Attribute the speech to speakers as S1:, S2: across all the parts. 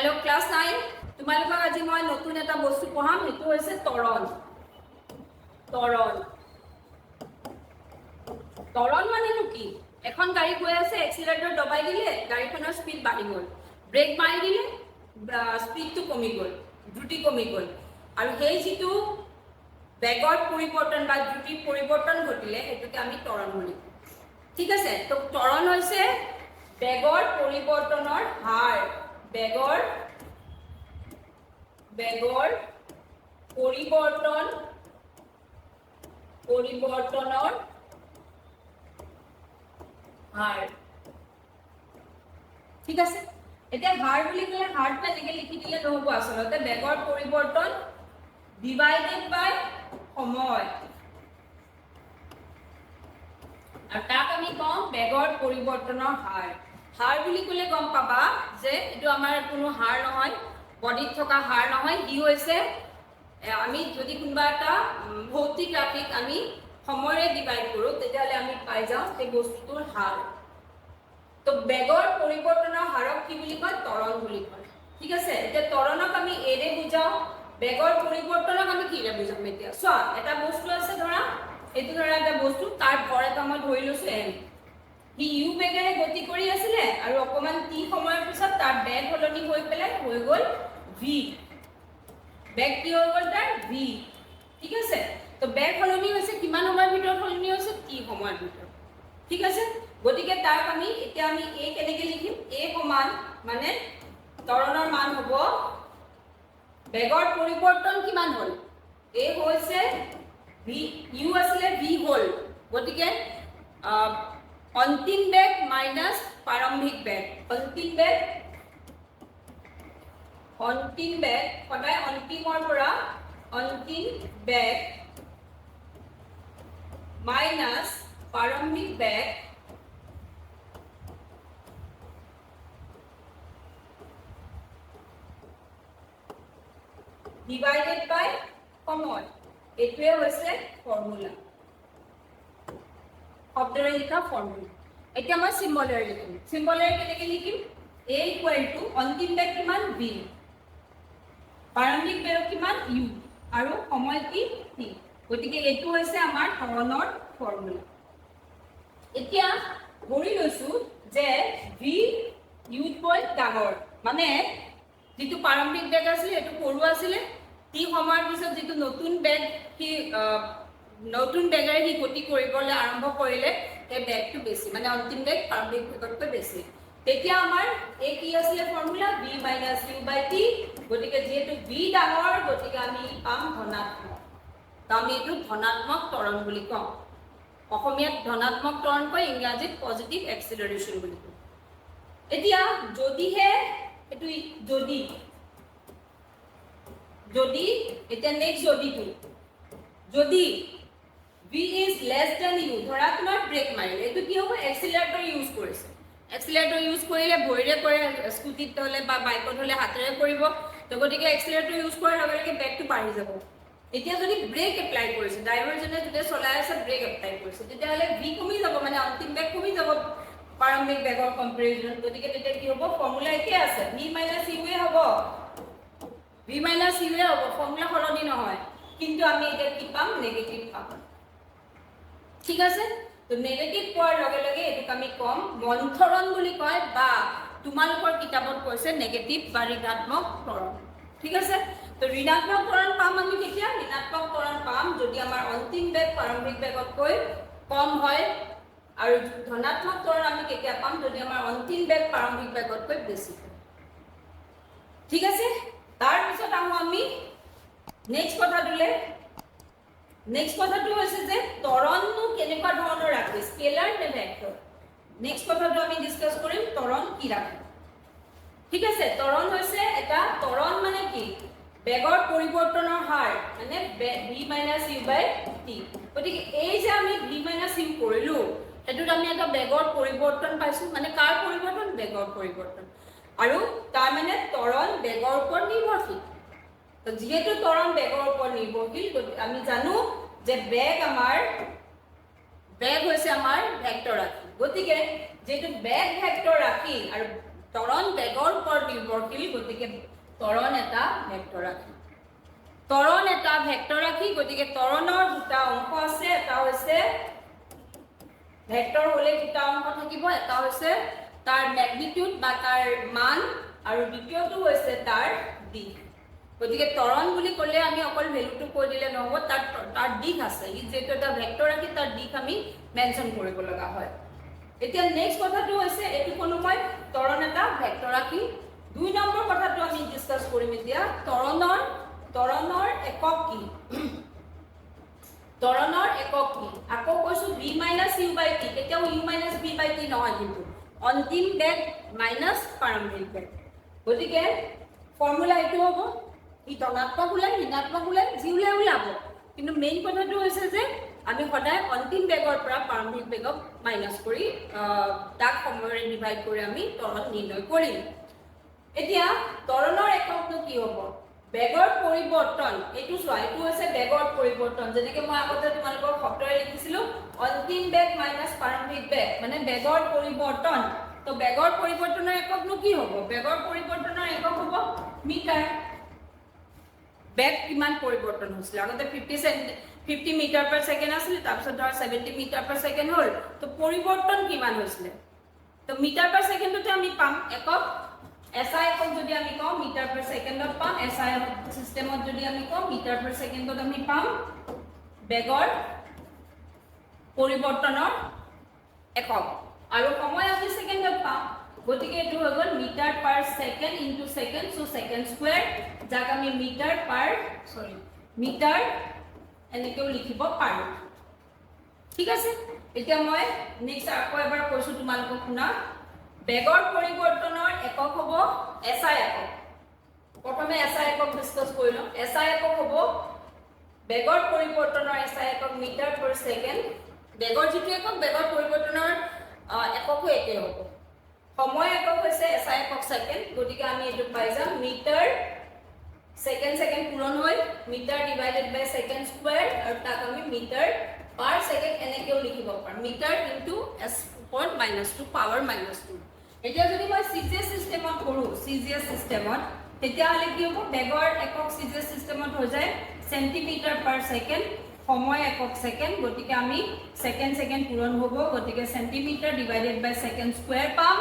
S1: Hello' class 9, তোমালোকক আজি মই নতুন এটা বস্তু পঢ়াম, সেইটো হৈছে ত্বৰণ। ত্বৰণ, ত্বৰণ মানেনো কি? এখন গাড়ী গৈ আছে, এক্সিলেটৰ দবাই দিলে গাড়ীখনৰ স্পীড বাঢ়ি গ'ল, ব্ৰেক মাৰি দিলে স্পীডটো কমি গ'ল, দ্ৰুতি কমি গ'ল। আৰু সেই যিটো বেগৰ পৰিৱৰ্তন বা দ্ৰুতিৰ পৰিৱৰ্তন ঘটিলে, সেইটোকে আমি ত্বৰণ বুলি কওঁ। ঠিক আছে? তো ত্বৰণ হৈছে বেগৰ পৰিৱৰ্তনৰ হাৰ। বেগৰ বেগৰ পৰিৱৰ্তনৰ হাৰ। ঠিক আছে? এতিয়া হাৰ বুলি ক'লে হাৰটো এনেকে লিখি দিলে নহ'ব। আচলতে বেগৰ পৰিৱৰ্তন ডিভাইডেড বাই সময়, আৰু তাক আমি কওঁ বেগৰ পৰিৱৰ্তনৰ হাৰ। হাৰ বুলি ক'লে গম পাবা যে এইটো আমাৰ কোনো হাৰ নহয়, বডিত থকা হাৰ নহয়। সি হৈছে আমি যদি কোনোবা এটা ভৌতিক ৰাশিক আমি সময়ৰে ডিভাইড কৰোঁ, তেতিয়াহ'লে আমি পাই যাওঁ সেই বস্তুটোৰ হাৰ। তো বেগৰ পৰিৱৰ্তনৰ হাৰক কি বুলি কয়? ত্বৰণ বুলি কয়। ঠিক আছে? এতিয়া ত্বৰণক আমি এৰে বুজাওঁ, বেগৰ পৰিৱৰ্তনক আমি কিৰে বুজাম? এতিয়া চোৱা, এটা বস্তু আছে, ধৰা এইটো, ধৰা এটা বস্তু, তাৰ ভৰ এটা মই ধৰি লৈছো এম। সি ইউ বেগেৰে গতি কৰি আছিলে আৰু অকণমান টি সময়ৰ পিছত তাৰ বেগ সলনি হৈ পেলাই হৈ গ'ল ভি। বেগ কি হৈ গ'ল তাৰ? ভি। ঠিক আছে? তো বেগ সলনি হৈছে, কিমান সময়ৰ ভিতৰত সলনি হৈছে? টি সময়ৰ ভিতৰত। ঠিক আছে? গতিকে তাক আমি এতিয়া আমি এ কেনেকে লিখিম? এ সমান মানে ত্বৰণৰ মান হ'ব বেগৰ পৰিৱৰ্তন কিমান হ'ল? এ হৈছে ভি, ইউ আছিলে ভি হ'ল, গতিকে অন্তিম বেগ মাইনাছ প্ৰাৰম্ভিক বেগ। অন্তিম বেগ সদায় অন্তিমৰ পৰা, অন্তিম বেগ মাইনাছ প্ৰাৰম্ভিক বেগ ডিভাইডেড বাই সময়। এইটোৱে হৈছে ফৰ্মুলা, শব্দৰে লিখা ফৰ্মুলা। এতিয়া মই চিম্বলেৰে লিখিম। চিম্বলেৰে কেনেকে লিখিম? এ ইকুৱেল টু অন্তিম বেগ কিমান? ভি। প্ৰাৰম্ভিক বেগ কিমান? ইউ। আৰু সময় কি? টি। গতিকে এইটো হৈছে আমাৰ ত্বৰণৰ ফৰ্মুলা। এতিয়া ধৰি লৈছো যে ভি ইউতকৈ ডাঙৰ, মানে যিটো প্ৰাৰম্ভিক বেগ আছিলে সেইটো সৰু আছিলে, টি সময়ৰ পিছত যিটো নতুন বেগ সি নতুন বেগেৰে সি গতি কৰিবলৈ আৰম্ভ কৰিলে, সেই বেগটো বেছি, মানে অন্তিম বেগ প্ৰাৰম্ভিক বেগতকৈ বেছি। তেতিয়া আমাৰ এই কি আছিলে formula? V minus U by T. গতিকে যিহেতু ভি ডাঙৰ, গতিকে আমি পাম ধনাত্মক। তো আমি এইটো ধনাত্মক ত্বৰণ বুলি কওঁ। অসমীয়াত ধনাত্মক ত্বৰণ কয়, ইংৰাজীত পজিটিভ এক্সিলাৰেশ্যন বুলি কয়। এতিয়া যদিহে এইটো যদি যদি এতিয়া নেক্সট যদিটো, যদি v is less than u, ধৰা তোমাৰ ব্ৰেক মাৰিলে, এইটো কি হ'ব? এক্সিলাৰেটৰ ইউজ কৰিছে। এক্সিলাৰেটৰ ইউজ কৰিলে ভৰিৰে কৰে, স্কুটিত হ'লে বা বাইকত হ'লে হাতেৰে কৰিব। তো গতিকে এক্সিলাৰেটৰ ইউজ কৰাৰ লগে লগে বেগটো বাঢ়ি যাব। এতিয়া যদি ব্ৰেক এপ্লাই কৰিছে, ড্ৰাইভাৰজনে যেতিয়া চলাই আছে ব্ৰেক এপ্লাই কৰিছে, তেতিয়াহ'লে ভি কমি যাব, মানে অন্তিম বেগ কমি যাব প্ৰাৰম্ভিক বেগৰ কম্পেৰিজন। গতিকে তেতিয়া কি হ'ব? ফৰ্মুলা একে আছে, ভি মাইনাছ ইউৱে হ'ব, ভি মাইনাছ ইউৱে হ'ব, ফৰ্মুলা সলনি নহয়। কিন্তু আমি এতিয়া কি পাম? নেগেটিভ পাম। ঠিক আছে? তো নেগেটিভ পোৱাৰ লগে লগে এইটোক আমি ক'ম মন্থৰণ বুলি কয়, বা তোমালোকৰ কিতাপত কৈছে নেগেটিভ বা ঋণাত্মক ত্বৰণ। ঠিক আছে? তো ঋণাত্মক ত্বৰণ পাম আমি কেতিয়া? ঋণাত্মক ত্বৰণ পাম যদি আমাৰ অন্তিম বেগ প্ৰাৰম্ভিক বেগতকৈ কম হয়। আৰু ধনাত্মক ত্বৰণ আমি কেতিয়া পাম? যদি আমাৰ অন্তিম বেগ প্ৰাৰম্ভিক বেগতকৈ বেছি হয়। ঠিক আছে? তাৰপিছত আহোঁ আমি নেক্সট কথাটোলৈ। নেক্সট কথাটো হৈছে যে ত্বৰণনো কেনেকুৱা ধৰণৰ ৰাশি, স্কেলাৰ নে ভেক্টৰ? নেক্সট কথাটো আমি ডিছকাছ কৰিম, ত্বৰণ কি ৰাশি। ঠিক আছে? ত্বৰণ হৈছে এটা, ত্বৰণ মানে কি? বেগৰ পৰিৱৰ্তনৰ হাৰ, মানে V minus U by T. গতিকে এই যে আমি ভি মাইনাছ ইউ কৰিলো, সেইটোত আমি এটা বেগৰ পৰিৱৰ্তন পাইছো। মানে কাৰ পৰিৱৰ্তন? বেগৰ পৰিৱৰ্তন। আৰু তাৰ মানে ত্বৰণ বেগৰ ওপৰত নিৰ্ভৰশীল। তো যিহেতু ত্বৰণ বেগৰ ওপৰত নিৰ্ভৰশীল, গতিকে আমি জানো যে বেগ হৈছে আমাৰ ভেক্টৰ ৰাশি। গতিকে যিহেতু বেগ ভেক্টৰ ৰাশি আৰু ত্বৰণ বেগৰ ওপৰত নিৰ্ভৰশীল। গতিকে ত্বৰণ এটা ভেক্টৰ ৰাশি। ত্বৰণ এটা ভেক্টৰ ৰাশি। গতিকে ত্বৰণৰ দুটা অংশ আছে। এটা হৈছে, ভেক্টৰ হ'লে দুটা অংশ থাকিব, এটা হৈছে তাৰ মেগনিটিউড বা তাৰ মান আৰু দ্বিতীয়টো হৈছে তাৰ দিশ। গতিকে ত্বৰণ বুলি ক'লে আমি অকল ভেলুটো কৈ দিলে নহ'ব, তাৰ তাৰ দিশ আছে। ই যিহেতু এটা ভেক্টৰ ৰাশি, তাৰ দিশ আমি মেনশ্যন কৰিব লগা হয়। এতিয়া নেক্সট কথাটো হৈছে, এইটো ক'লো মই, ত্বৰণ এটা ভেক্টৰ ৰাশি। 2 নম্বৰ কথাটো আমি ডিছকাছ কৰিম এতিয়া, ত্বৰণৰ একক কি? ত্বৰণৰ একক কি? আকৌ কৈছো, V minus U by T। কেতিয়াও U minus V by T নহয় কিন্তু, অন্তিম বেগ মাইনাছ প্ৰাৰম্ভিক বেগ। গতিকে ফৰ্মুলা এইটো হ'ব। ই ধনাত্মক ওলাই, ঋণাত্মক ওলাই, যি ওলাই ওলাব, কিন্তু মেইন কথাটো হৈছে যে আমি সদায় অন্তিম বেগৰ পৰা প্ৰাৰম্ভিক বেগক মাইনাছ কৰি তাক সময়ৰে ডিভাইড কৰি আমি ত্বৰণ নিৰ্ণয় কৰিম। এতিয়া ত্বৰণৰ এককটো কি হ'ব? বেগৰ পৰিৱৰ্তন, এইটো চোৱা, এইটো হৈছে বেগৰ পৰিৱৰ্তন। যেনেকে মই আগতে তোমালোকৰ শব্দৰে লিখিছিলো, অন্তিম বেগ মাইনাছ প্ৰাৰম্ভিক বেগ, মানে বেগৰ পৰিৱৰ্তন। তো বেগৰ পৰিৱৰ্তনৰ এককনো কি হ'ব? বেগৰ পৰিৱৰ্তনৰ একক হ'ব মিটাৰ। বেগ কিমান পৰিৱৰ্তন হৈছিলে? আগতে 50 meter per second আছিলে, তাৰপিছত ধৰা 70 মিটাৰ পাৰ ছেকেণ্ড হ'ল। তো পৰিৱৰ্তন কিমান হৈছিলে? তো মিটাৰ পাৰ ছেকেণ্ডতে আমি পাম একক। এছ I একক যদি আমি কওঁ, মিটাৰ পাৰ ছেকেণ্ডত পাম। এছ I চিষ্টেমত যদি আমি কওঁ, মিটাৰ পাৰ ছেকেণ্ডত আমি পাম বেগৰ পৰিৱৰ্তনৰ একক আৰু সময় আমি ছেকেণ্ডত পাম। গতিকে এইটো হৈ গ'ল meter per second into second, so second square, যাক আমি মিটাৰ পাৰ, চৰি, মিটাৰ এনেকৈও লিখিব পাৰোঁ। ঠিক আছে। এতিয়া মই নেক্সট আকৌ এবাৰ কৈছোঁ তোমালোকক, শুনা। বেগৰ পৰিৱৰ্তনৰ একক হ'ব এছ I একক। প্ৰথমে এছ I একক ডিছকাছ কৰি লওঁ। এছ I একক হ'ব, বেগৰ পৰিৱৰ্তনৰ এছ I একক মিটাৰ পাৰ ছেকেণ্ড। বেগৰ যিটো একক, বেগৰ পৰিৱৰ্তনৰ এককো একেই হ'ব। সময় একক হৈছে এছ I একক ছেকেণ্ড। গতিকে আমি এইটো পাই যাম মিটাৰ, ছেকেণ্ড ছেকেণ্ড পূৰণ হৈ meter divided by second square আৰু তাক আমি মিটাৰ পাৰ ছেকেণ্ড এনেকৈও লিখিব পাৰোঁ, মিটাৰ ইনটু এছ ওপৰত minus two, power minus two। এতিয়া যদি মই চি জি এছ চিষ্টেমত কৰোঁ, চি জি এছ চিষ্টেমত তেতিয়াহ'লে কি হ'ব? বেগৰ একক চি জি এছ চিষ্টেমত হৈ যায় চেণ্টিমিটাৰ পাৰ ছেকেণ্ড, সময় একক ছেকেণ্ড। গতিকে আমি ছেকেণ্ড ছেকেণ্ড পূৰণ হ'ব, গতিকে centimeter divided by second square পাম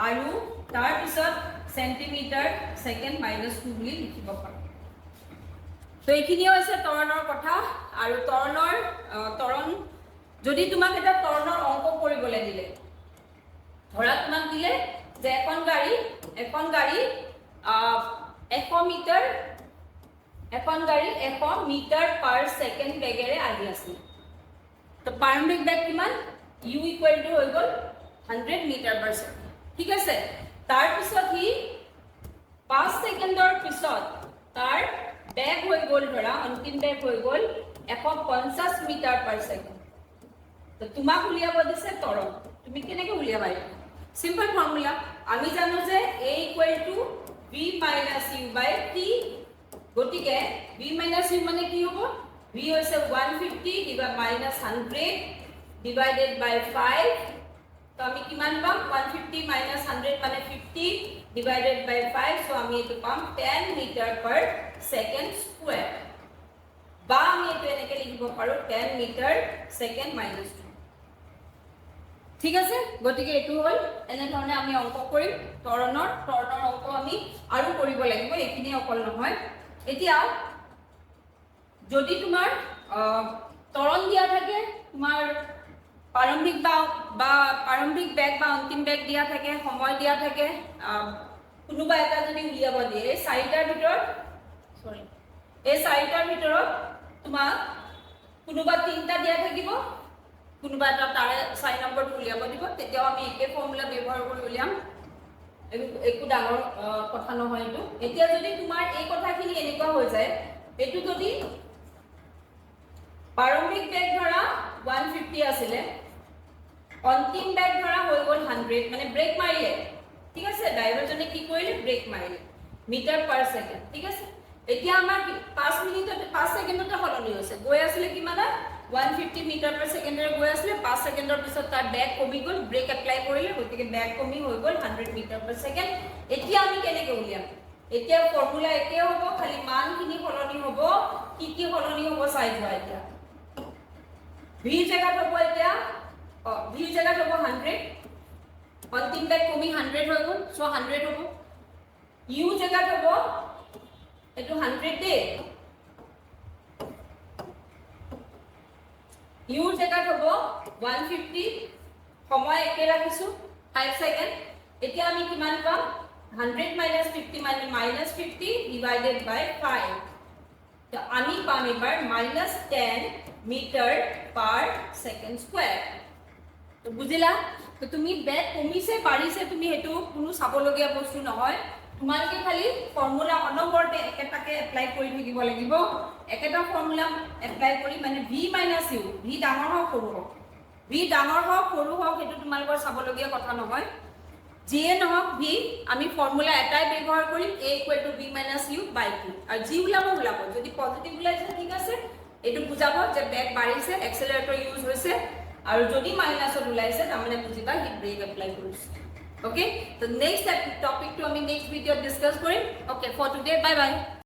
S1: আৰু তাৰপিছত চেণ্টিমিটাৰ ছেকেণ্ড মাইনাছ টু বুলি লিখিব পাৰোঁ। তো এইখিনিয়ে হৈছে ত্বৰণৰ কথা। আৰু ত্বৰণ যদি তোমাক এটা ত্বৰণৰ অংক কৰিবলৈ দিলে, ধৰা তোমাক দিলে যে এখন গাড়ী 100 মিটাৰ পাৰ ছেকেণ্ড বেগেৰে আহি আছিল। তো প্ৰাৰম্ভিক বেগ কিমান? ইউ ইকুৱেল টু হৈ গ'ল 100 মিটাৰ পাৰ ছেকেণ্ড। ঠিক আছে। তাৰপিছত সি 5 ছেকেণ্ডৰ পিছত তাৰ বেগ হৈ গ'ল, ধৰা অন্তিম বেগ হৈ গ'ল 150 মিটাৰ পাৰ ছেকেণ্ড। তো তোমাক উলিয়াব দিছে ত্বৰণ। তুমি কেনেকে উলিয়াবা এইটো? Simple formula. আমি জানো যে a equal to V minus U by T। গতিকে ভি মাইনাছ ইউ মানে কি হ'ব? ভি হৈছে 150 minus 100 divided by 5। তো আমি কিমান পাম? 150 মাইনাছ 100 মানে 50 ডিভাইডেড বাই 5। চ' আমি এইটো পাম 10 meter per second square বা আমি এইটো এনেকৈ লিখিব পাৰোঁ, 10 meter second minus 2। ঠিক আছে। গতিকে এইটো হ'ল, এনেধৰণে আমি অংক কৰিম ত্বৰণৰ। ত্বৰণৰ অংক আমি আৰু কৰিব লাগিব, এইখিনি অকল নহয়। এতিয়া যদি তোমাৰ ত্বৰণ দিয়া থাকে, তোমাৰ প্ৰাৰম্ভিক বা প্ৰাৰম্ভিক বেগ বা অন্তিম বেগ দিয়া থাকে, সময় দিয়া থাকে, কোনোবা এটা যদি উলিয়াব দিয়ে এই চাৰিটাৰ ভিতৰত, চৰি, এই চাৰিটাৰ ভিতৰত তোমাক কোনোবা তিনিটা দিয়া থাকিব, কোনোবা এটা তাৰে 4 নম্বৰটো উলিয়াব দিব, তেতিয়াও আমি একে ফৰ্মুলা ব্যৱহাৰ কৰি উলিয়াম। একো একো ডাঙৰ কথা নহয় এইটো। এতিয়া যদি তোমাৰ এই কথাখিনি এনেকুৱা হৈ যায়, এইটো যদি প্ৰাৰম্ভিক বেগ ধৰা 150 আছিলে, অন্তিম বেগ ধৰা হৈ গ'ল 100, মানে ব্ৰেক মাৰিলে, ঠিক আছে, ড্ৰাইভাৰজনে কি কৰিলে? ব্ৰেক মাৰিলে, মিটাৰ পাৰ ছেকেণ্ড। ঠিক আছে। এতিয়া আমাৰ 5 মিনিটতে, 5 ছেকেণ্ডতে সলনি হৈছে। গৈ আছিলে কিমানত? 150 মিটাৰ পাৰ ছেকেণ্ডেৰে গৈ আছিলে, 5 ছেকেণ্ডৰ পিছত তাৰ বেগ কমি গ'ল, ব্ৰেক এপ্লাই কৰিলে, গতিকে বেগ কমি হৈ গ'ল 100 মিটাৰ পাৰ ছেকেণ্ড। এতিয়া আমি কেনেকৈ উলিয়াম? এতিয়া ফৰ্মুলা একে হ'ব, খালি মানখিনি সলনি হ'ব। কি কি সলনি হ'ব চাই যোৱা। এতিয়া ভিৰ জেগাত হ'ব, এতিয়া ভিৰ জেগাত হ'ব 100। অন্তিম বেগ কমি 100 হৈ গ'ল, চ' 100 হ'ব। ইউ জেগাত হ'ব এইটো 100 দেই। ইউৰ জেগাত হ'ব 150। সময় একে ৰাখিছোঁ, 5 ছেকেণ্ড। এতিয়া আমি কিমান পাম? 100 মাইনাছ 50 মানে মাইনাছ 50 ডিভাইডেড বাই 5। তো আমি পাম এবাৰ minus 10 meter per second square। তো বুজিলা? তো তুমি বেগ কমিছে বাঢ়িছে, তুমি সেইটো কোনো চাবলগীয়া বস্তু নহয়। তোমালোকে খালি ফৰ্মুলা অনবৰতে একেটাকে এপ্লাই কৰি থাকিব লাগিব। একেটা ফৰ্মুলা এপ্লাই কৰি, মানে ভি মাইনাছ ইউ, ভি ডাঙৰ হওক সৰু হওক, ভি ডাঙৰ হওক সৰু হওক, সেইটো তোমালোকৰ চাবলগীয়া কথা নহয়। যিয়ে নহওক ভি, আমি ফৰ্মুলা এটাই ব্যৱহাৰ কৰিম, a equal to v minus u by t। আৰু যি ওলাব ওলাব। যদি পজিটিভ ওলাইছে, ঠিক আছে, এইটো বুজাব যে বেগ বাঢ়িছে, এক্সেলাৰেটৰ ইউজ হৈছে। আৰু যদি মাইনাছত ওলাইছে, তাৰমানে বুজিবা সি ব্ৰেক এপ্লাই কৰিছে। অ'কে, তো নেক্সট টপিকটো আমি নেক্সট ভিডিঅ'ত ডিছকাছ কৰিম। Okay, for today, bye bye.